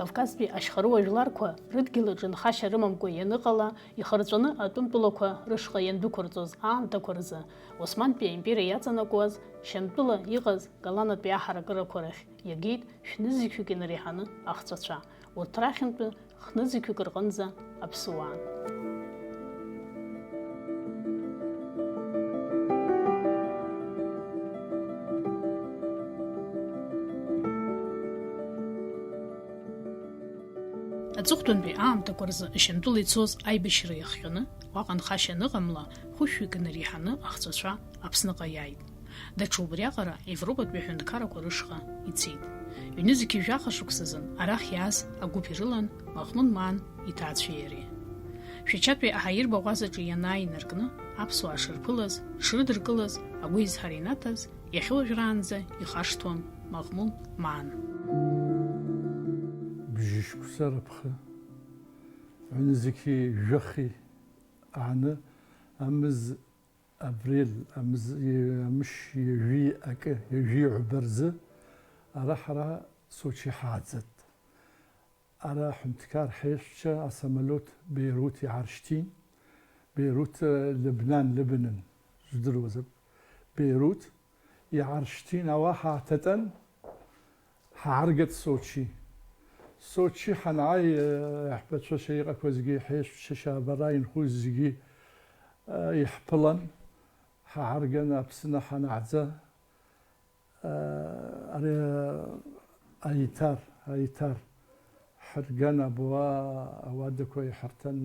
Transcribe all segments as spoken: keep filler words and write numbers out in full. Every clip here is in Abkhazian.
Кавказтәи ашьхарыуа жәларқәа рыдгьыл аҿы нхашьа рымамкәа ианыҟала, ихырҵәаны атәым тәылақәа рышҟа иандәықәырҵоз аамҭақәа рзы, Османтәи аимпериа иаҵанакуаз Шьамтәыла иҟаз Каланатәи аҳаракырақәа рахь иагеит шәнызқьҩык инареиҳаны ахҵәацәа. Урҭ рахьынтәи хнызқьҩык рҟынӡа аԥсуаа. Аҵыхәтәантәи аамҭақәа рзы Шьамтәыла ицоз аибашьра иахҟьаны, уаҟа нхашьа аныҟамла, хәышәҩык инареиҳаны ахҵәацәа Аԥсныҟа иааит. Даҽа убриаҟара Европатәи аҳәынҭқаррақәа рышҟа ицеит. Ҩнызқьи жәаха шықәсазын арахь иааз агәыԥ ирылан Маҟмын Маан иҭаацәеи иареи. Шәачатәи аҳаирба ҟәазаҿы ианааинаркны, аԥсуаа шырԥылаз, шрыдыркылаз агәеизҳара инаҭаз, иахьа уажәраанӡа ихашҭуам Маҟмын Маан. Бжьышықәса рыԥхы, ҩнызқьи жәахи ааны, амыз апрель амз-, амш ҩажәи акы, ҩажәи ҩба рзы, ара ҳара Сочи ҳааӡат. Ара аҳәынҭқар ҳаишьцәа асамолиот Бейрут иааршьҭин. Бейрут, э, Лыбнан, Лыбнан, жәдыруазар. Бейрут иааршьҭин, ауаа ҳааҭатәан, ҳааргеит Сочи. Сочи ҳанааи, э, ҳбацәа шьа иҟақәазгьы, ҳаишьцәа шьа абара инхоз зегьы, э, иҳԥылан, ҳаарган Аԥсны ҳанаҳӡа, э, ари, э, аиҭар, аиҭар ҳарган абуа ауадақәа иҳарҭан,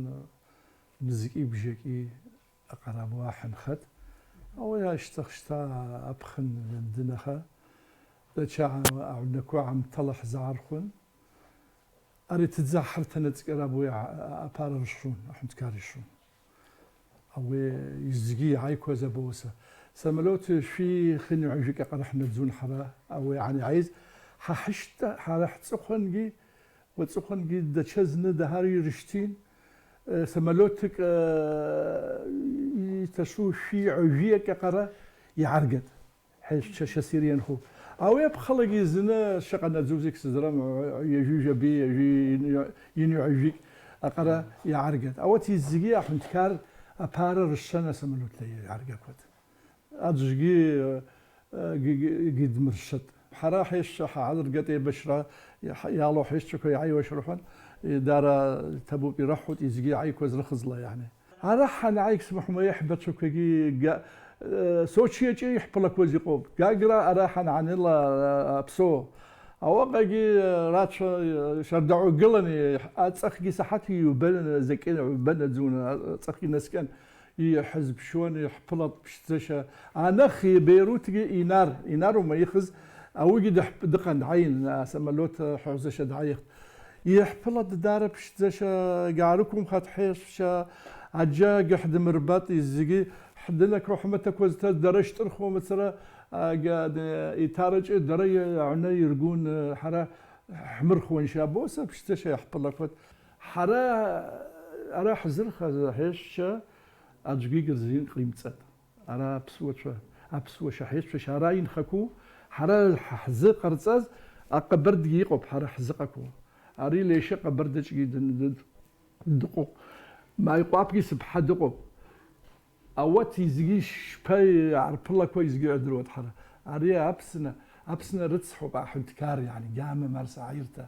мызки-бжаки аҟара абуа ҳанхат. Ауи ашьҭахь шьҭа аԥхын иандын аха, даҽа аҳәнақәа аамҭала ҳзаархәон. Ари ҭӡа ҳарҭанаҵкьар абуи аԥара ршәун, аҳәынҭқар ишәун. Ауи изгьы иааиқәаз абоуса. Самолиот шәи хынҩажәик аҟара ҳнаӡун ҳара, ауи ан иааиз, ҳа ҳашьҭа, ҳара ҳҵыхәангьы, уаҵыхәангьы даҽа зны даҳар ирышьҭин, э, самолиотык, э, иҭашу шәи ҩажәиак аҟара иааргеит. Ҳаишьцәа шьасир ианху. Ауи аԥхалагьы зны шаҟа наӡузеи сыздырам, ҩажәи жәаби, ҩажәи ин-, ин-, ҩажәик аҟара иааргеит. Ауат зегьы аҳәынҭқар аԥара рышан асамолиотла иааргақәеит. Аӡәгьы, э, гьы-, гьы-, гьы дмыршат. Ҳара ҳаишьцәа ҳаалыргеит еибашьра, иаҳ-, иалоу ҳаишьцәақәа иааиуашьа рҳәон, э, дара ҭабуп, ираҳҳәоит, зегьы иааиқәаз рыхызла, иаҳни. Ара ҳанааигь смаҳәма иаҳбацәақәагьы га-, э, Сочиаҿы иаҳԥылақәаз иҟоуп. Гагра ара ҳанааныла, э, аԥсо. Ауаҟагьы, э, рацәа, э, шардаҳәа гылан, э, аҵахгьы саҳаҭ ҩба закьын, ҩба наӡун, аҵахгьы наскьан. Иҳазԥшуан, иаҳԥылат ԥшӡашьа. Анахь Бейрутгьы Инар, Инарума ихыз, ауигьы дыҳп-, дыҟан, дааин, асамолиот ҳәазашьа дааихт. Иаҳԥылат даара ԥшӡашьа, гьаарықәымхат ҳәеишшьа, аџьагьы ҳдмырбат, зегьы ҳдынақәа ҳмаҭақәа зҭаз дара шьҭырхуа мацара, а, га-, д-, иҭараҿы дара и-, аҩны иргун, ҳара ҳмырхуан шьа, боса ԥшӡашьа иаҳԥылақәат. Ҳара ара ҳзырхаз ҳәеишшьа аӡәгьы рзин ҟаимҵат. Ара аԥсуацәа, аԥсуа шьаҳәацәа шьара инхақәоу, ҳара ҳзы ҟарҵаз аҟабардгьы иҟоуп ҳара ҳзыҟақәоу. Ари леишьа ҟабардаҿгьы дын-, дын-, дыҟоуп. Маиҟәаԥгьы сыԥҳа дыҟоуп. Ауат изгьы шьԥа иаарԥылақәа изгьы адыруат ҳара. Ари Аԥсны, Аԥсны рыцҳауп аҳәынҭқар, иаҳни, гьама марс ааирҭа.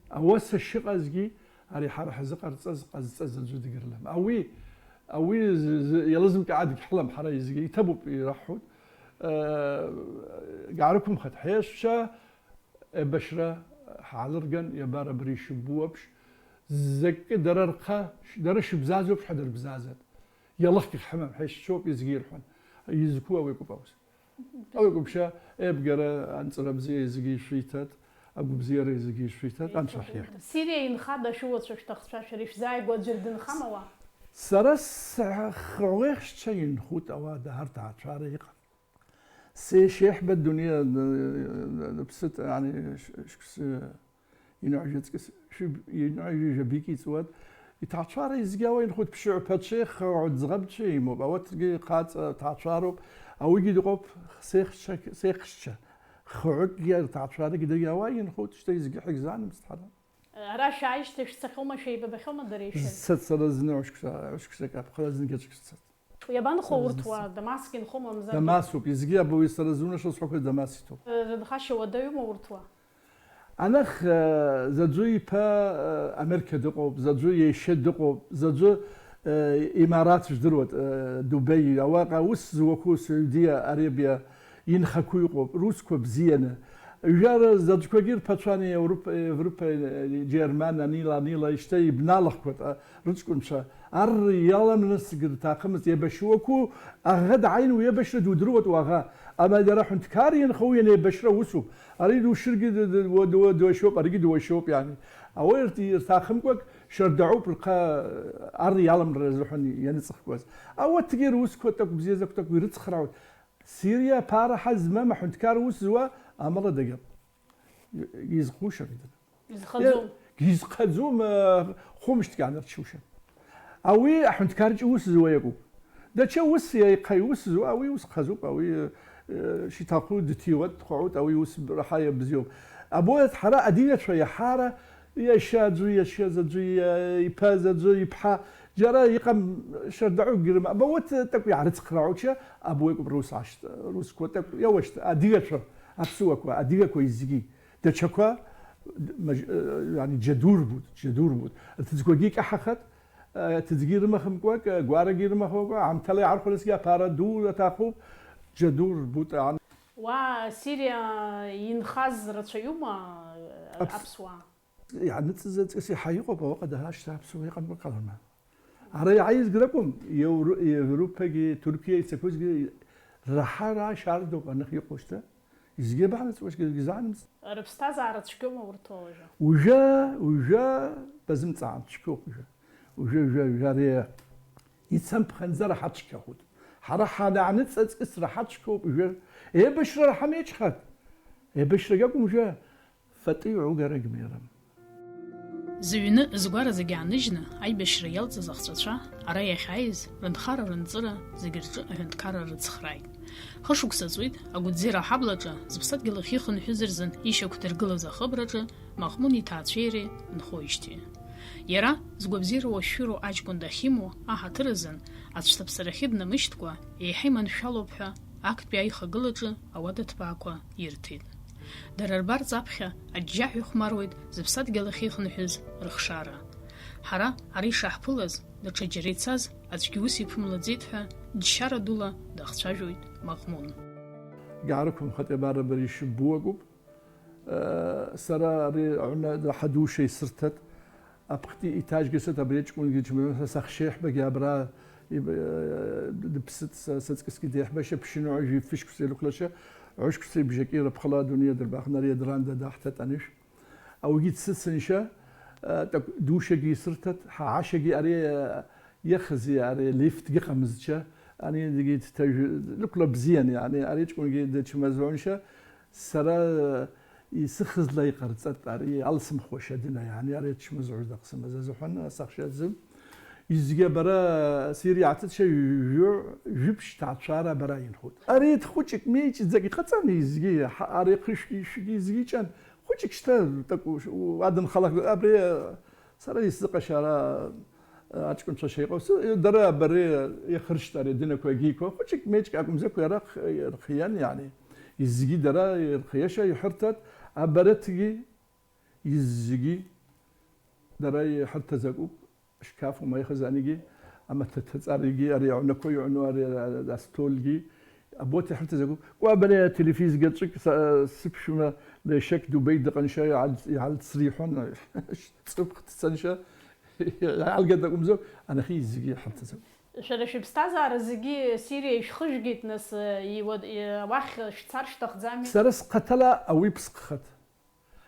Ауаса шыҟазгьы, ари ҳара ҳзыҟарҵаз, ҟазҵаз аӡәы дыгырлам. Ауи, ауи з-, з-, иалызмкаа дгьҳлам, ҳара изгьы иҭабуп, ираҳҳәоит. Э, гаарықәымхат, ҳаишьцәа еибашьра ҳаалырган, иабар абри ишыббу аԥш, закы дара рхы, дара шыбзазоуп, шәадырбзазат. Иалыхгьы ҳҳәамам, ҳаишьцәоуп, изгьы ирҳәон. Изқәу ауи акәыпаус. Ауи акәыԥшьа, еибгара анҵыра бзиа зегьы ишәиҭат, агәыбзиара зегьы ишәиҭат, анцәа ҳирҭ. Сириа инхада шәуацәа шәҭахцәа шәара ишәзааигәа аӡәыр дынхама уа? Сара схәеихьча инхут ауада ҳарҭ ааҭшәара иҟан. Сеишьеиҳба дунеи ныԥсыт, ани, ш-, шықәсы инаҩжәаҵкыс, шәиб-, инаҩжәа бик иҵуат. Иҭаацәара изгьы ауа инхут ԥшьаҩ-ԥацәеи хьаҳәа ӡӷабцәеи имоуп. Ауаҭгьы хаҵа ҭаацәароуп. Ауигьы дыҟоуп сеихшьа, сеихшьцәа. Хҩыкгьы рҭаацәарагьы дагьауа инхут, шьҭа изгьы ҳагьзаанамызт ҳара. Ара шәааижьҭеи шәцахьоума, шәеибабахьоума дареи шәареи? Зцац сара зны ҩажәа шықәса, ҩажәа шықәсак аԥхьа зынгьы ҿык сцац. Иабанхо урҭ уа, Дамаск инхома, мамзаргьы? Дамасуп, изгьы абауеи сара зунашьа сҳәақәа Дамас иҭоуп. Рынхашьа уадаҩума урҭ уа? Анах, э, заӡәы иԥа, э, Америка дыҟоуп, заӡәы иашьа дыҟоуп, заӡәы, э, Имараҭ жәдыруеит, э, Дубеи, ауаҟа ус зуақәоу Саудиа Арабиа инхақәоу иҟоуп, русқәа бзианы. Жәара заӡәқәагьы рԥацәан Европа, Европа, э, Џьерман, анила, анила, ишьҭа ибналахқәат, а, рыҷкәынцәа. Ар иаламнысгьы рҭахымызт, еибашьуақәоу аӷа дааины уи еибашьра дудыруеит уаӷа. Ама дара ҳәынҭқар инхоу ианеибашьра усуп. Ари душьыргьы д-, д-, уа-, уа-, дуашьоуп, аригьы дуашьоуп, иани. Ауаҩ ирҭ-, ирҭахымкәак шьардаҳәуп рхы ар иаламра рзыҳәан ианыҵыхқәаз. Ауаҭгьы русқәа такә бзиа закәтакәу ирыцхраауеит. Сириа аԥара ҳазмам аҳәынҭқар ус зуа амала дагьап. Изхушьами дара. Изхаӡом. Изхаӡом, э, хәымшҭгьы аанырчушьа. Ауи аҳәынҭқарҿы ус зуа иакәуп. Даҽа ус иаиха иус зуа, ауи ус хазуп, ауи, э, шиҭаху дҭиуа дхәаут, ауи ус раҳа иабзиоуп. Абоиат ҳара адиҩацәа иаҳара иашьа аӡәы, иашьа заӡәы, иа-, иԥа заӡәы, иԥҳа, џьара иҟам шьардаҳәыкгьы рыма. Абауат такә иаарыцхраауача, абоиакәуп рус ашьҭа, русқәа такә иауашьҭа, адиҩацәа, аԥсуақәа, адиҩақәа изгьы. Даҽақәа, маж-, э, яни џьаду рбут, џьаду рбут. Рҭыӡқәагьы икаҳахат, э, ҭыӡгьы ирымахымкәак, э, гәарагьы ирымахымкәак, аамҭала иаархәарызгьы аԥара ду аҭахуп, џьаду рбут, ан-. Уа Сириа инхаз рацәаҩума, э, Аԥс-, аԥсуаа? Иааныҵыз аҵкыс иаҳа иҟоуп, ауаҟа даашьҭа аԥсуа иҟамкәа ҟалама. Ара иааизгьы ракәым, Еуро-, Европагьы, Турқиа ицақәызгьы раҳа-раашьа ардоуп анахь иҟоу шьҭа. Изгьы абаҳнаҵуашгьы, изгьы заанымҵ. Рыԥсҭазаара цәгьоума урҭ уажәы? Ужәа, ужәа базымҵаан, цәгьоуп ужәа. Ужәа, ужәа, ужәа ари ицамԥханзар ҳацәгьахоит. Ҳара ҳанааныҵ аҵкыс раҳа цәгьоуп ужәа. Еибашьра раҳа меиҿхак. Еибашьрагь акәым ужәа. Фатәи угара гмерам. Зыҩны згәара зегь ааныжьны аибашьра иалҵыз ахҵәацәа ара иахьааиз рынхара-рынҵыра зегь рҿы аҳәынҭқарра рыцхрааит. Хышықәса ҵуеит Агәыӡера аҳаблаҿы зыԥсадгьыл ахьихынҳәыз рзын ишьақәдыргылаз ахыбраҿы Маҟмун иҭаацәеи иареи нхоижьҭеи. Иара, згәабзиара уашәшәыроу аҷкәын дахьимоу аҳаҭыр азын, ацәҭаԥсарахьы днамышьҭкәа, еиҳа иманшәалоуп ҳәа, актәи аихагылаҿы ауада ҭбаақәа ирҭеит. Дара рбарҵа аԥхьа аџьџьаҳәа ихәмаруеит зыԥсадгьыл ахьихынҳәыз рыхшара. Ҳара ара ишаҳԥылаз, даҽаџьара ицаз, аӡәгьы ус иԥымлаӡеит ҳәа, џьшьара дула дахцәажәоит Маҟмун. Иаарықәымхеит, абар абри ишыббо акәуп. Сара ари аҩны ҳадушьа исырҭеит. Аԥхҭи иҭажьгьы сыҭ, абри аҷкәынгьы џьманы саҳәшьеиҳабагьы абра иб-, дыԥсыт, са-, сыҵкысгьы деиҳабашьа ԥшьынҩажәи фышықәса илықәлашьа, ҩажәа шықәса ибжаки рыԥхыла адунеи дырбахын, ари адранда даҳҭеит анышә. Аугьы дсыцыншьа, такә душьагьы исырҭеит, ҳаашьагьы ари, иахьзи ари лифтгьы ыҟамызшәа, ани дгьы дҭажә-, лықәла бзиан, иани, ари аҷкәынгьы дычмазаҩыншьа, Сара исыхьызла иҟарҵеит ари, алсымхуашьа дына, иаҳа ари ачмазаҩ дахьсымаз азыҳәан, асахьа азы. Изгьы абара Сириа аҭыҵшьа ҩажәи жәиԥшь ҭаацәара абара инхоит. Ари хәыҷык меиҿӡак иҟаҵами изгьы, ҳа-, ари хышәгьы-шәгьы изгьы ҿан, хәыҷык шьҭа такә-, уадынхалак, абри Сара исзыҟашьа ара, э, аҷкәынцәа шеиҟоу, сы-, дара абареи ихыршьҭареи адинақәа агьиқәа, хәыҷык меиҿк акәымзаргьы ара х-, рхиан, иани, изгьы дара ирхиашьа иҳәырҭат, абарҭгьы изгьы дара иҳарҭаз акәуп, ашкаф ума ихазанигьы, амаҭа ҭаҵарагьы, ари аҩнақәа иҩну, ари астолгьы, Абоҭ иҳарҭаз акәу, кәабареи ателефизгаҿык са-, сыԥшәма лешьак Дубеи дыҟаншьа иаалц-, иаалцри ҳәан, ҵыԥх дцаншьа, иаалгеит акәымзар, анахьы зегьы иҳарҭаз акәу. Шәара шәыԥсҭазаара зегьы Сириа ишәхыжәгеит, нас, иуа-, и-, уахь шәцар шәҭахӡами? Сара схаҭала ауи ԥсххат.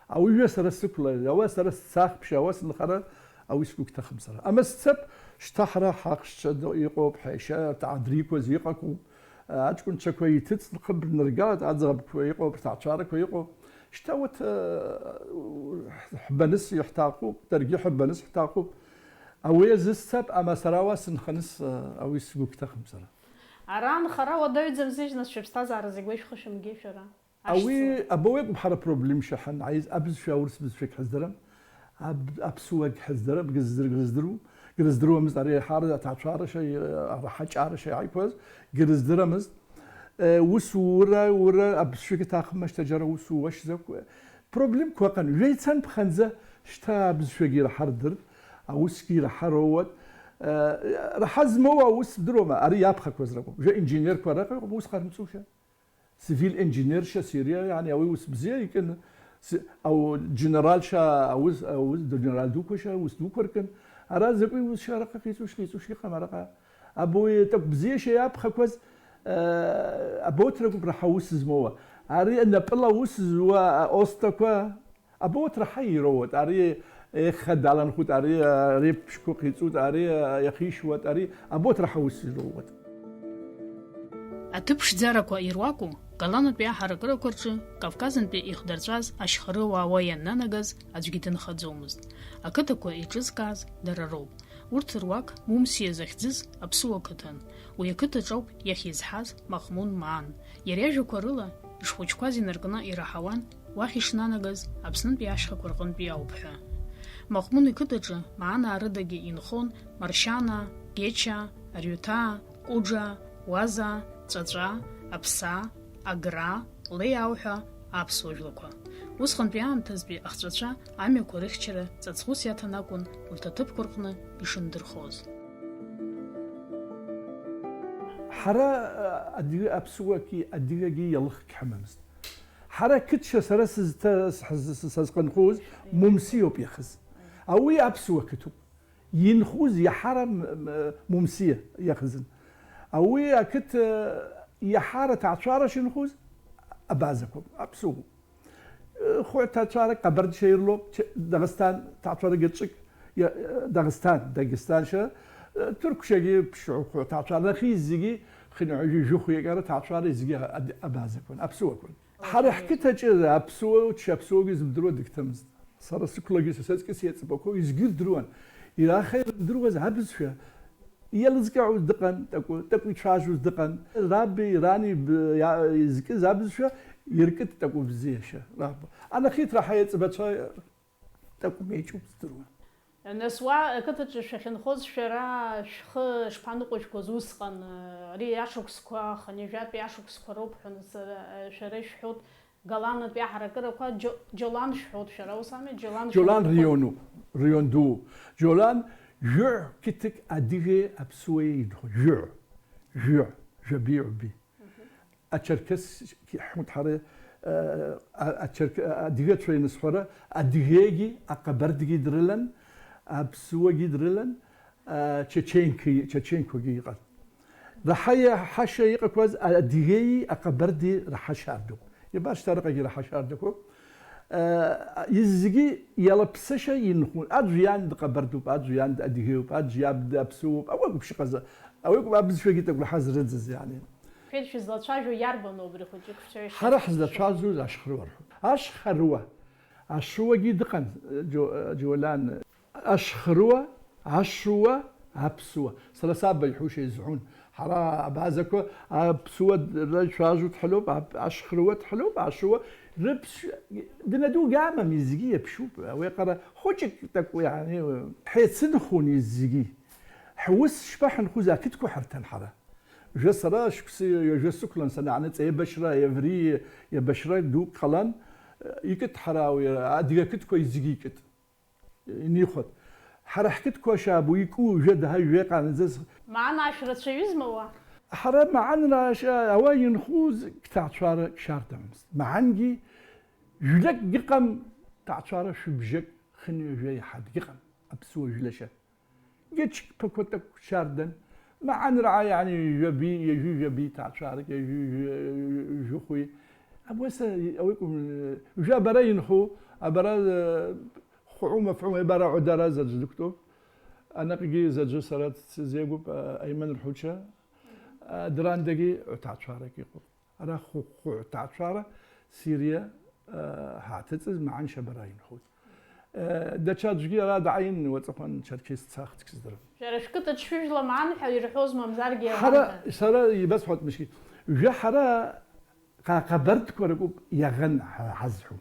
Ауаҩы сара сықәлааит, ауаа сара сцахԥшьа, ауаа сынхара, ауи сгәы гәҭахым сара. Ама сцап, шьҭа ҳара ҳахшьцәа ду-, иҟоуп, ҳәа ишьа ҭаадриқәаз иҟақәоуп, аҷкәынцәақәа иҭыҵ рхы бнаргалт, аӡӷабқәа иҟоуп, рҭаацәарақәа иҟоуп. Шьҭа урҭ, ҳбаныс иаҳҭахуп, даргьы ҳбаныс ҳҭахуп. Ауи азы сцап, ама сара ауаа сынханыс, ауи сгәы гәҭахым сара. Ара анхара уадаҩӡам зыжь, нас шәыԥсҭазаара зегь уи шәхы шәымгеи шәара? Ауи абауеи акәым ҳара проблемшьа ҳанааиз, абызшәа аурыс бызшәагь ҳаздырам. Аб-, аԥсуагь ҳаздырам, грыздыр-, грыздыру-, грыздыруамызт, ари ҳара аҭаацәараша, ҳаҷараша иааиқәаз, грыздырамызт. Э, ус ура, ура, абызшәагьы ҭахымашьҭа џьара ус ууашьзакәу. Проблемқәа ыҟан. Жәа ицан ԥханӡа, шьҭа абызшәагьы ираҳардырт, аусгьы ираҳароуат. Э, раҳа змоу аус бдыруама, ари иаԥхақәаз ракәым. Жәа инженерқәа раҟа иҟоуп, ус ҟарымҵушәа. Цивиль инженерша сириа, яни ауи ус бзиа икын, с-, ау џьенералша аус, аус, џьенерал дуқәаша, ус дуқәа ркын. Ара закәи ус шьа араҟа хицуш, хицуш иҟам араҟа. Абуи такә бзиа шьа иаԥхақәаз, э, абоҭракуп раҳа ус змоуа. Ари напыла ус зуа остақәа, Абоҭра ҳаи ироуеит, ари еиха даланхәит, ари, ари ԥшқәа хиҵәуеит, ари иахишьуеит, ари абоҭра ҳаус ироуеит. Аҭыԥ ԥшӡарақәа ируаку, Галанатәи аҳаракырақәа рҿы Кавказынтәи ихдырҵәаз ашьхарыуаа уа ианнанагаз аӡәгьы дынхаӡомызт. Ақыҭақәа еиҿызкааз дара роуп. Урҭ руак Мумсиа захьӡыз аԥсуа қыҭан. Уи ақыҭаҿ ауп иахьизҳаз Маҟмун Маан. Иара иажәақәа рыла, ишхәыҷқәаз инаркны ираҳауан, уахь ишнанагаз Аԥснынтәи ашьхақәа рҟынтәи ауп ҳәа. Маҟмун иқыҭаҿы Маанаа рыдагьы инхон Маршьанаа, Гечаа, Арҩҭаа, Кәыџаа, Уазаа, Ҵәаҵәаа, Аԥсаа, Аграа, Леиаау ҳәа аԥсуа жәлақәа. Усҟантәи аамҭазтәи ахҵәацәа амҩақәа рыхьчара ҵаҵӷәыс иаҭан акәын урҭ аҭыԥқәа рҟны ишындырхоз. Ҳара, адыгэ-, аԥсуагьы, адыгагьы иалых ҳамамызт. Ҳара қыҭшьа сара сызҭа-, сҳаз-, сазҟанхоз Мумсиоуп иахыз. Ауи аԥсуа қыҭоуп. Инхоз иаҳара м-, м-, Мумсиа иахызын. Ауи ақыҭ, э, иаҳара ҭаацәара шынхоз абазақәа, аԥсуоуп. Хәы ҭаацәара Ҟабардшьа ирлоуп, Ч-, Дагъысҭан ҭаацәара гьаҿык, иа-, Дагъысҭан, Дагестаншьа, Ҭырқәшьагьы ԥшьҩы хәы ҭаацәара, нахьхьи зегьы хынҩажәи жәохә иакьара ҭаацәара зегьы а-, а-, абазақәан, аԥсуақәан. Ҳара ҳқыҭаҿы аԥсуа, ҽа аԥсуагьы зымдыруа дыгьҭамызт. Сара сықәлагьы са саҵкыс иаҵбақәоу изгьы рдыруан. Иара аха ирымдыруаз абызшәа Иалызкаауаз дыҟан, такәы, такәы ицәажәоз дыҟан. Раби, рани б-, иа-, изкыз абызшәа иркыт такәы бзиашьа, раб. Анахьхьи раҳа иаҵбацәа такәы меиҿуп здыруа. Нас уа ақыҭаҿы шәахьынхоз шәара шәхы шԥаныҟәыжәгоз усҟан, ари ашықәсқәа, хынҩажәатәи ашықәсқәа роуп ҳәа нас, шәара ишәҳәоит, Галанатәи аҳаракырақәа Џьо-, Џьолан шәҳәоит шәара, ус ами? Џьолан Џьолан шәҳәоит. Рионуп, Рион дууп. Џьолан жәаҩа қыҭак адыгеи аԥсуеи инхо. Жәаҩа. Жәаҩа. Жәаби, ҩби. Ачерқьес ҳмыҭҳара, а, а, ачерқ-, а, адыгацәа ианысҳәара, адыгеигьы, аҟабардгьы дрылан, аԥсуагьы дрылан, а, чеченқи-, чеченқәагьы иҟан. Раҳа иаҳашьа иҟақәаз адыгеи аҟабарди раҳашьа ардоуп. Иабашьҭа араҟагьы раҳашьа ардақәоуп. Э, зегьы иалаԥсашьа инхо, аӡә иан дҟабардуп, аӡә иан адыгеиуп, аӡә иаб аԥсуоуп. Ауаҩ акәыԥшь ыҟаз, ауаҩ акәым абызшәагьы такәраҳа зрыӡыз, иани. Шәеит шәызлацәажәо иарбану абри хәыҷык шәцәа Ҳара ишәхашҭ? Ҳзлацәажәоз ашьхаруа рҳәоит. Ашьхаруа. Ашьхаруагьы дыҟан, Џьо-, Џьолан. Ашьхаруа, ашьуа, аԥсуа. Сара саб иҳәушьа изҳәон. Ҳара абазақәа аԥсуа ишәажәу дҳәалоуп, ап-, ашьхаруа дҳәалоуп, ашьуа рыԥс-, днаду гьамам, изгьы иаԥшьуп. Уи аҟара хәыҷык такәы, иаҳа, ҳеицынхон изгьы. Ҳус шԥаҳанхоз, ақыҭқәа ҳарҭан ҳара. Жәа сара шықәсы ҩажәа сықәлан санааныҵ, еибашьра, евреи еибашьра дук ҟалан, икыт ҳара уи, адыгэ ақыҭқәа изгьы икыт. Инихәаҭ. Ҳара ҳқыҭқәа ашьаабу ику жәа-даҳа жәа ҟанаҵаз. Маан ашә рацәаҩызма уа? Ҳара маан рашьа ауа инхоз қҭаацәара шьардамызт. Маангьы жәлакгьы ыҟам, ҭаацәара шәыбжьак хынҩажәа иаҳа дгьыҟам, аԥсуа жәлашьа. Гьачқьԥақәа такә шьардан, маан раа, иаани, жәаби, ҩажәи жәаби ҭаацәарак, ҩажәи жәа-, жәохәи. Абас, ауаҩ акәым, жәа абара инхо, абара, Хәы-, мап, хәы-, ибара ҳәа дара заӡә дықәтәоуп. Анаҟгьы заӡәы сара дсызеигәоуп, а, Аиман Рҳуча, а, Драндагьы ҭаацәарак иҟоуп. Ара хәы-, хәы-, ҭаацәара Сириа, а, ҳаҭыҵыз маан шьабара инхоит. А, даҽа аӡәгьы ара дааин, уаҵәҟьан Черкес дцахт, егьсыздырам. Шәара шәқыҭаҿ шәыжәла маан ҳәа ирҳәоз мамзаргьы Ҳара, иаҳамҭан? Сара ибасҳәоит, мышки. Жәа ҳара ҟа-, ҟабардқәа ракәуп иаӷан ҳа-, ҳазҳәо.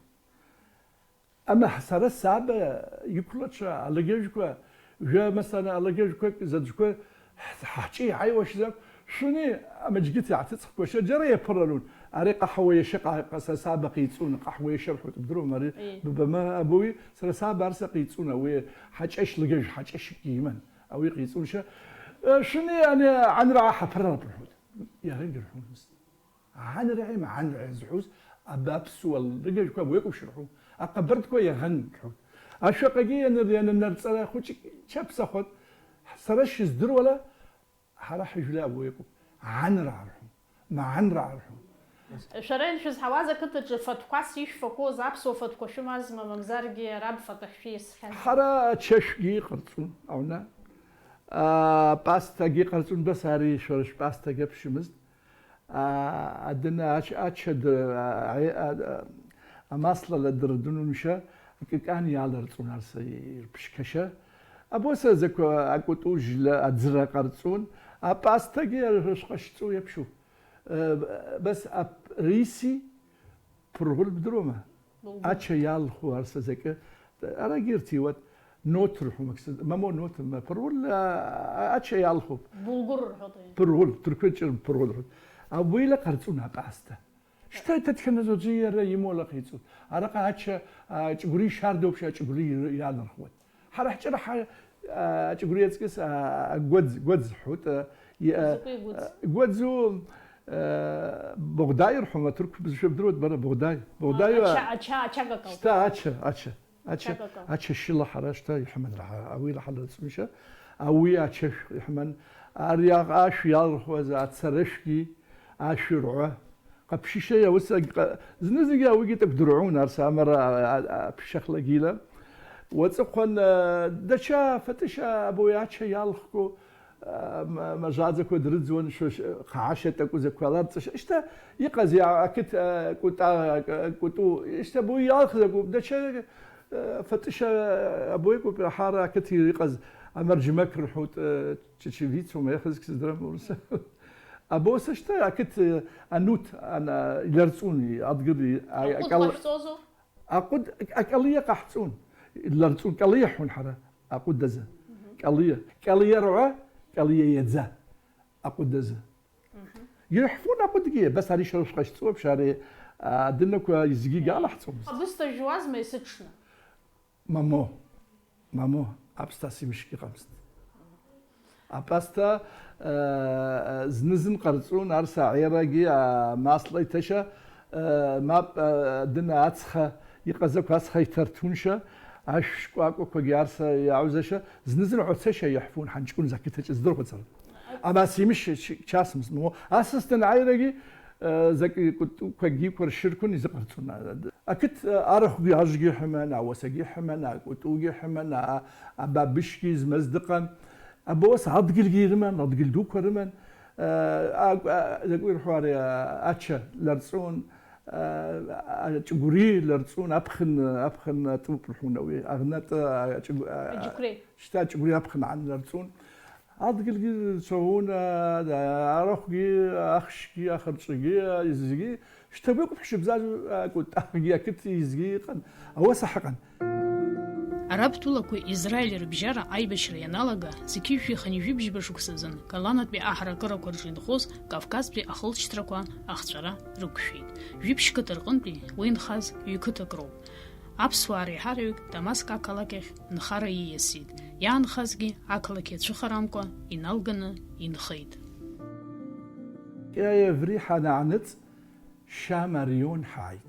Ама сара саба иқәлацәа алыгажәқәа, жәа, масана, алыгажәқәак заҵәқәа ҳ-, ҳаҳҿы иҳаиуашьазар, шәыни амаџьгьыҭ иааҭыҵхқәа шьа џьара иаԥырарун. Ари ҟаҳуа иашьа ҟа-, ҟа-, са саба ҟеиҵун, ҟаҳуа иашьа рҳәоит, бдыруама, ари Ии. ббама абуи, сара саба арса ҟеиҵун, ауи ҳаҷашь лыгажә, ҳаҷашьгьы иман, ауи ҟеиҵун шьа. Э, шәыни ани анраа ҳаԥырап рҳәоит. Иарагьы рҳәомызт. Аҳанраҳәа имаҳанраҳәа зҳәоз аб-, аԥсуа лыгажәқәа уеиҟәыԥшь рҳәон, аҟабардқәа иаӷан рҳәон. Ашәаҟагьы ианыр-, ианынарҵара хәыҷык чаԥсахот, сара шыздыруала, ҳара ҳжәла уеиҟәыԥ, аҳанраа рҳәон, маҳанраа рҳәон. Шәара иншәызҳауаз ақыҭаҿы фатәқәас ишәфақәоз аԥсуа фатәқәа шәымазма, мамзаргьы араб фатәахь шәиасхьан? Ҳара ачашәгьы иҟарҵон аҩны. А, пасҭагьы иҟарҵон, бас ари шәара шәпасҭагьы аԥшьымызт. А, адына ач-, ача д-, а, а, а, амаслала дырдынуншьа, акакан иаларҵон арса ирԥшьқашьа. Абоса закәа акәытужьла аӡра ҟарҵон, апасҭагьы шәҟашьҵо иаԥшьу. Э, бас ап-, риси, Ԥырӷәыр бдыруама? Булгәыр. Ача иалху арса закьы, арагьы ирҭиуат, ноҭ рҳәом, аксы, мамо ноҭ, ма ԥырӷәыр, а, а, ача иалхуп. Булгәыр рҳәоит уи. Ԥырӷәыр, ҭырқәа ҷыр ԥырӷәыр рҳәоит. Ауила ҟарҵун апасҭа. Шьҭа иҭаҭхьаназ аӡәы иара имоула ҟаиҵоит. Араҟа ача, а, ҷыгәри шьардоуп, ачыгәри ианархуеит. Ҳара ҳҿы раҳа, а, аҷыгәри аҵкыс, а, агәаӡ, гәаӡ ҳәоит, а, и-, а, Закәи гәыӡ? А, гәаӡу, а, быӷәдаи рҳәом, аҭырқә бызшәа бдыруеит бара, быӷәдаи. Быӷәдаи, А, а, ача, ача, ача какал. Шьҭа ача, ача, ача, Ача какал. ача шьыла ҳара шьҭа иҳаман раҳа, ауи раҳа лыҵмышьа, ауи ачашә иҳаман, ари аҟ-, ашә иалырхуаз ацарашәгьы, ашәырҳәа. Ҟаԥшьышьа иаус аг-, ҟа-, зны-зынгьы ауигьы тәык дырҳәон, арс амара, а, а, а, ԥшьахлагьила. Уаҵыхәан, а, даҽа фатышьа абои ача иалхку, а, ма-, мажаӡақәа дрыӡуан, шәа-, ш-, хаа шьа такәызақәа ларҵышьа. Шьҭа иҟаз иа-, ақыҭ, а, кәыта, а, кәыту, шьҭа абои иалхыз акәу, даҽа, а, фатышьа абои кәыпра ҳара ақыҭ иҟаз амарџьмақь рҳәоит, а, Чечевицу мехызг сыздырам урыс. Абоса шьҭа ақыҭ, э, ануҭ, ана, иларҵуни, адгьыли, а, Аҟәыд акал-, ҟашәҵозу? Аҟәыд, акалиа ҟаҳҵон. Иларҵун, калиа ҳәон ҳара, аҟәыд азы. Мгм. Калиа. Калиа рҳәа, калиа иаӡа. Аҟәыд азы. Мгм. Ирҳәон аҟәыдгьы, бас ари шьара шәҟашьҵуап, шьара, а, адынақәа изгьы иалаҳҵомызт. Абысҭа жәуазма есыҽны? Мамо, мамо, аԥсҭа симшгьы ыҟамызт. Апасҭа, э, зны-зын ҟарҵон, арса аерагьы, а, масла иҭашьа, э, мап, э, дына ацха иҟаз ақә ацха иҭарҭәуншьа, ашә шкәакәақәагьы арса иаауӡашьа, зны-зын ҳәа цашьа иаҳфон, ҳанҷкәын зақьы ҭаҷы здырхәацара. Ама симшь ч-, часымызт, мамо, асасҭан аерагьы, э, закәи кәытәқәагьы қәаршьырқәан изыҟарҵон. Ақыҭ, э, арахәгьы ажәгьы ҳәыман, ауасагьы ҳәыман, акәытугьы ҳәыман, а-, абабышьгьы измаз дыҟан. Абас адгьылгьы ирыман, адгьыл дуқәа рыман. Э, а-, а-, закәи рҳәо ари, а-, ача ларҵон, а-, а-, аҷыгәри ларҵон, аԥхын, аԥхын атәуп рҳәон ауи, аӷнатә, а-, аҷыгә-, а-, Аџьықәреи. Шьҭа аҷыгәри аԥхын ааннарҵон. Адгьылгьы цәаӷәон, а, арахәгьы, ахшьгьы, ахырҵәгьы, а, зегьы. Шьҭа гәык ԥшьыбзазу, а, кәтаӷьгьы ақыҭ изгьы ыҟан. Ауаса ҳаҟан. Араб тәылақәеи Израили рыбжьара аибашьра ианалага, зқьи жәшәи хынҩажәи бжьба шықәсазын, Каланатәи аҳаракырақәа рҿы инхоз Кавказтәи ахылҵшьҭрақәа ахҵәара рықәшәеит. Жәиԥшь қыҭа рҟынтәи уи инхаз ҩ-қыҭак роуп. Аԥсуаа реиҳараҩык Дамаск ақалақь ахь нхара ииасит, иаанхазгьы ақалақь иацәыхарамкәа иналганы инхеит. Евреи ҳанааныҵ, Шьам арион ҳааит.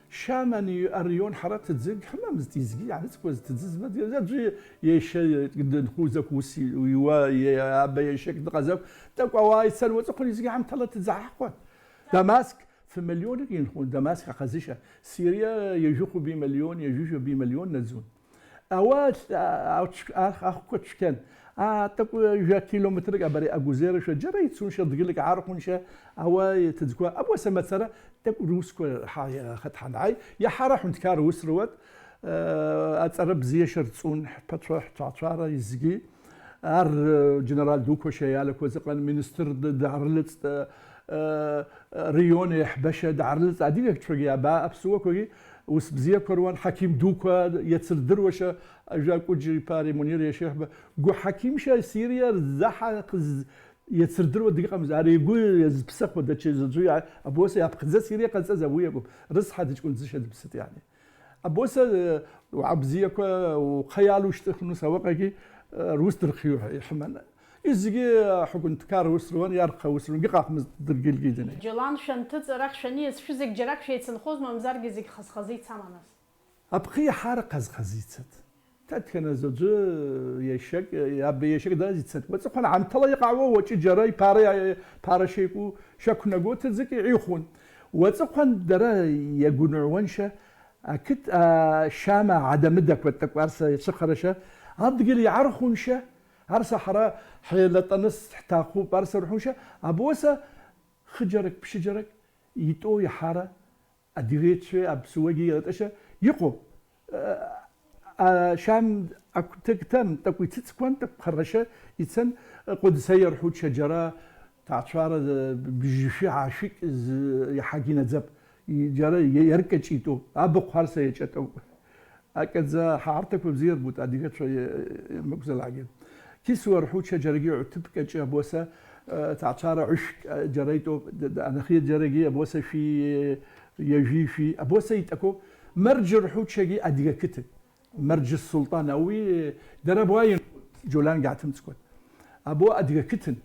Шьам ани-, арион ҳара ҭӡык ҳамамызт, изгьы иаанызкуаз ҭӡы змаз, аӡәы иашьа дынхозак ус иуа, иа-, аба иашьак дыҟазак, такәа ауаа ицан, уаҵәыхәын изгьы ҳамҭала ҭӡы ҳаҳхуан. Дамаск, фымиллионык инхон, Дамаск аҟазышьа, Сириа иажәыхәби миллион, иажәыжәаби миллион наӡон. Ауаа, а, а, ахқәа цәгьан. А, такәы жәа километрык абари агәзеира шәа џьара ицуншьа, дгьылык аархәыншьа, ауаа иҭыӡқәа, абуаса мацара, такә русқәа ҳа-, иахаҭ ҳанааи, иаҳара ҳәынҭқар ус руат, э, аҵара бзиа шьарҵун, ҳԥацәа, ҳҭаацәара изгьы. Ар, э, џьенерал дуқәа шьа иалақәаз ыҟан, министр д-, даарылыҵт, э, э, район еиҳбашьа даарылыҵт, адинақәцәагьы, аба-, аԥсуақәагьы, Ус бзиақәа руан, ҳақьым дуқәа иацырдыруашьа, Ажәа Кәыџь иԥа ари Мунир иашьа иаҳәба, гәы ҳақьымшьа Сириа рзаҳахыз иацырдыруа дыҟамызт, ари игәы иазԥсахуа даҽа заҵәы иа-, абоса иаԥхӡа Сириа ҟаҵаз ауи акәым, рыцҳа дыҷкәын ӡышьа дыԥсыт, иани. Абоса, э, уаа бзиақәа ухы иалушьҭыхны ус ауаҟагьы, э, рус дырхиоу ҳәа иҳәаман. Изгьы аҳәынҭқар ус руан, иархәа ус руан, гьыҟахмызт дыргьылгьы дыни. Џьолан шәанҭыҵ арахь шәаниас шәызегь џьарак шәеицынхоз, мамзаргьы зегь хаз-хазы ицама нас? Аԥхы иаҳар хаз-хазы ицат. Ҭаҭхьаназ аӡәы иашьак, иаб иашьак дазицат. Уаҵәҟьа аамҭала иҟаауа уаҵәы џьара иԥара, ԥара шеику шьақәнаго ҭыӡык иҟьихуан. Уаҵәҟьа дара иагәныҩуаншьа, ақыҭ, а, шьама адамыдақәа такәарса ицәыхарашьа, адгьыл иаархәуншьа, арса ҳара ҳеилатәаныс ҳҭахуп, арса рҳәуншьа, абоса хыџьарак, ԥшьыџьарак итәоу иаҳара адыгэцәеи аԥсуагьы еилатәашьа иҟоуп. А, а, шьам агәҭакы ҭам, такәы ицыцқәан, такәхарашьа ицан, Ҟәыдса иарҳәуча џьара ҭаацәара, бжьышәи аашәик зы иаҳагь инаӡап. И-, џьара иа-, иаркаҷитәуп, абахә арса иаҷатәуп. Акаӡа ҳаарҭақәа бзиа рбут, адыгацәа иа-, иа-, мыкәзалаагьы. Кьысуа рҳәуча џьарагьы ҩҭыԥ каҷы абоса, э, ҭаацәара ҩышәк, э, џьара итәоуп, д-, д-, анахьхьи џьарагьы абоса шәи, ҩажәи шәи, абоса итәақәоуп. Марџьы рҳәучагьы адыга қыҭан. Марџьы Султан, ауи, дара абуа инхоит, Џьолангьы аҭымҵкәан. Або адыга қыҭан.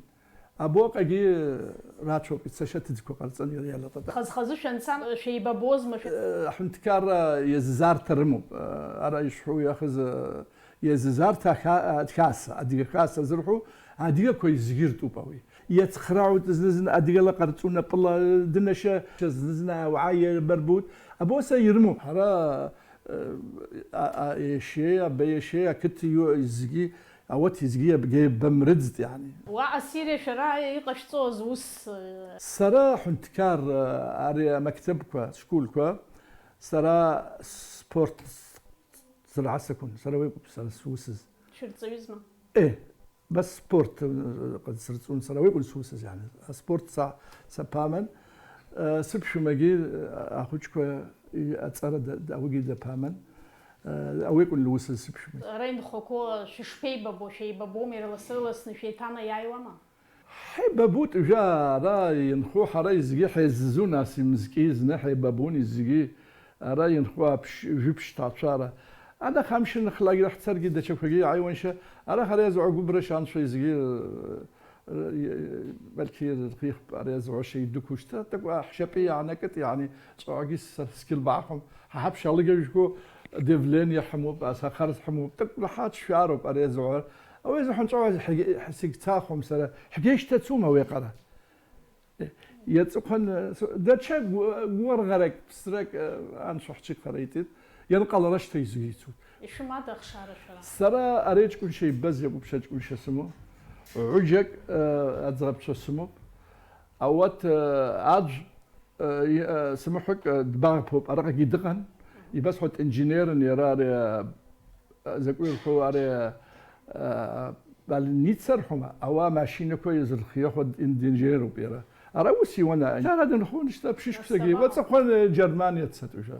Абоҟагьы рацәоуп, ицашьа ҭыӡқәа ҟарҵан иара иалатата. Хаз-хазы шәанцан, шәеибабозма шәа? Э, аҳәынҭқарра иазызаарҭа рымоуп. Э, ара ишәҳәо иахыз, э, иазызаарҭа аха-, а, хьааса, адыга хьааса зырҳәо, адыгақәа изгьы ртәуп ауи. Иацхраауеит зны-зны адыгала ҟарҵу напыла дынашьа, зны-зны ауаа иабарбут. Абоса ирымоуп. Ҳара, э, а, а, иашьеи, абеиашьеи, ақыҭа иу-, изгьы Ауат изгьы абгьы бамрыӡт, иани. Уаҟа Сириа шәара иҟашәҵоз ус, э, Сара ҳәынҭқар, э, ари амактабқәа, школқәа, сара спорт зрацәакәын, сара уи акәын сара сусыз. Шәырҵаҩызма? Э, бас спорт, э, ҟа-, сырҵун, сара уи акәын сусыз, иани. Аспорт са-, саԥаман, э, сыԥшәмагьы, э, ахәыҷқәа и-, аҵара да-, да-, ауигьы даԥаман. Э, ауи акәын лусыз сыԥшәма. Ара инхақәоу шәышԥеибабо, шәеибабома, ирлас-ырласны шәеиҭанаиааиуама? Ҳаибабоит, жәаа, ара инхо ҳара изгьы ҳаизызун, ас имзки зны ҳаибабон изгьы, ара инхо аԥш-, жәиԥшь ҭаацәара. Ана хамшьын хлагьра ҳцаргьы даҽақәагьы иааиуаншьа, ара ҳара иазгәа гәыбрашьа анцәа изгьы, э, Бәлки рхихп ари азгәаша идәықәушьҭа, такәа ҳшьапы иаанакыт, иаани, ҵәаҟьагьы сара сгьылбаахәам, ҳа ҳаԥшьа алыгажәго давление ҳамоуп, асахар ҳамоуп, такә лаҳа ҽшәароуп ари азгәа. Ауи азы ҳәынҵәа сегцахәам сара, ҳгеишьҭацума уи аҟара? Иаҵыхәан, даҽа гәы-, гәырӷьарак, ԥсрак, анцәа ҳҽыхара итит, ианҟалара шьҭа изгәеицуп. Ишәымада ахшара шәара? Сара ари аҷкәынцәа иббаз иакәуп шьаҷкәынцәа сымоу. Ҩыџьак, э, аӡӷабцәа сымоуп. Ауат, э, аӡә, э, и-, э, сымаҳәык, э, дбаӷԥоуп, араҟагьы дыҟан. Ибасҳәоит, инженерын иара ари, э, закәи рҳәо ари, э, больница рҳәома, ауаа машьынақәа изырхиахәа ин-, инженеруп иара. Ара ус иуан, ара дынхон шьҭа ԥшьышықәсагьы, уаҵәахәан, э, Џьарманиа дцатәушәа.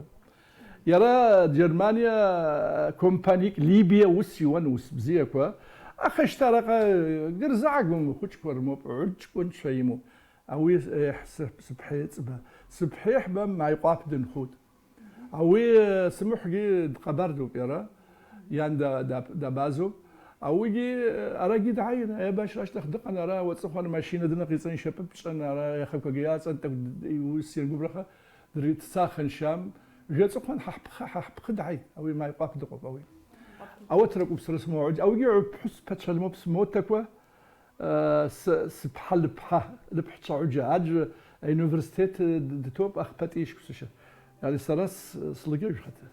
Иара Џьарманиа, компаниак Либиа ус иуан, ус бзиақәа. Аха шьҭа араҟа, гырзаагом, хәыҷқәа рымоуп, ҩыџьа ҷкәынцәа имоуп. Ауи, еҳ, сыԥ-, сыԥҳа еиҵба. Сыԥҳа еиҳба Маиҟәаԥ дынхоит. Ауи, сымаҳәгьы дҟабардоуп иара. Иан да-, да-, дабазоуп. Ауигьы, арагьы дааин, аибашьра ашьҭахь дыҟан, ара уаҵыхәан машьына дныҟаиҵан, ишьапы ԥҵәан, ара иахақәагьы иаҵан, так-, ус иангәыбраха. Дри-, дцахын шьам, жәаҵыхәан ҳа ҳԥхы, ҳа ҳԥхы дааит, ауи Маиҟәаԥ дыҟоуп, ауи. Ауаҭракуп сара смоуа, ауигьы ԥҳәыс ԥацәа лымоуп смоҭақәа, э, с-, сыԥҳа лыԥҳа, лыԥҳәцәа ҩыџьа, аӡәы ауниверситет, э, д-, дҭоуп, ахԥатәи ишықәсашьа. Ари сара с-, слыгажә хата.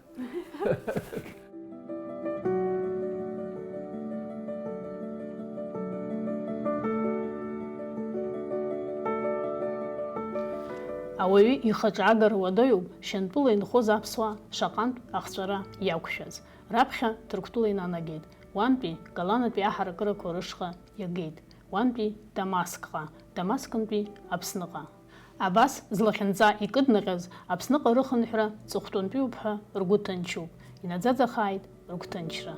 Ауаҩы ихаҿы агара уадаҩуп, Шьантәыла инхоз аԥсуаа шаҟантә ахҵәара иақәшәаз. Раԥхьа Ҭырқәтәыла инанагеит, уантәи Галанатәи аҳаракырақәа рышҟа иагеит, уантәи Дамасқҟа, Дамасқнтәи Аԥсныҟа. Абас злахьынҵа икыднаҟьаз Аԥсныҟа рыхынҳәра ҵыхәтәантәиуп ҳәа ргәы ҭынчуп, инаӡаӡахааит рыгәҭынчра.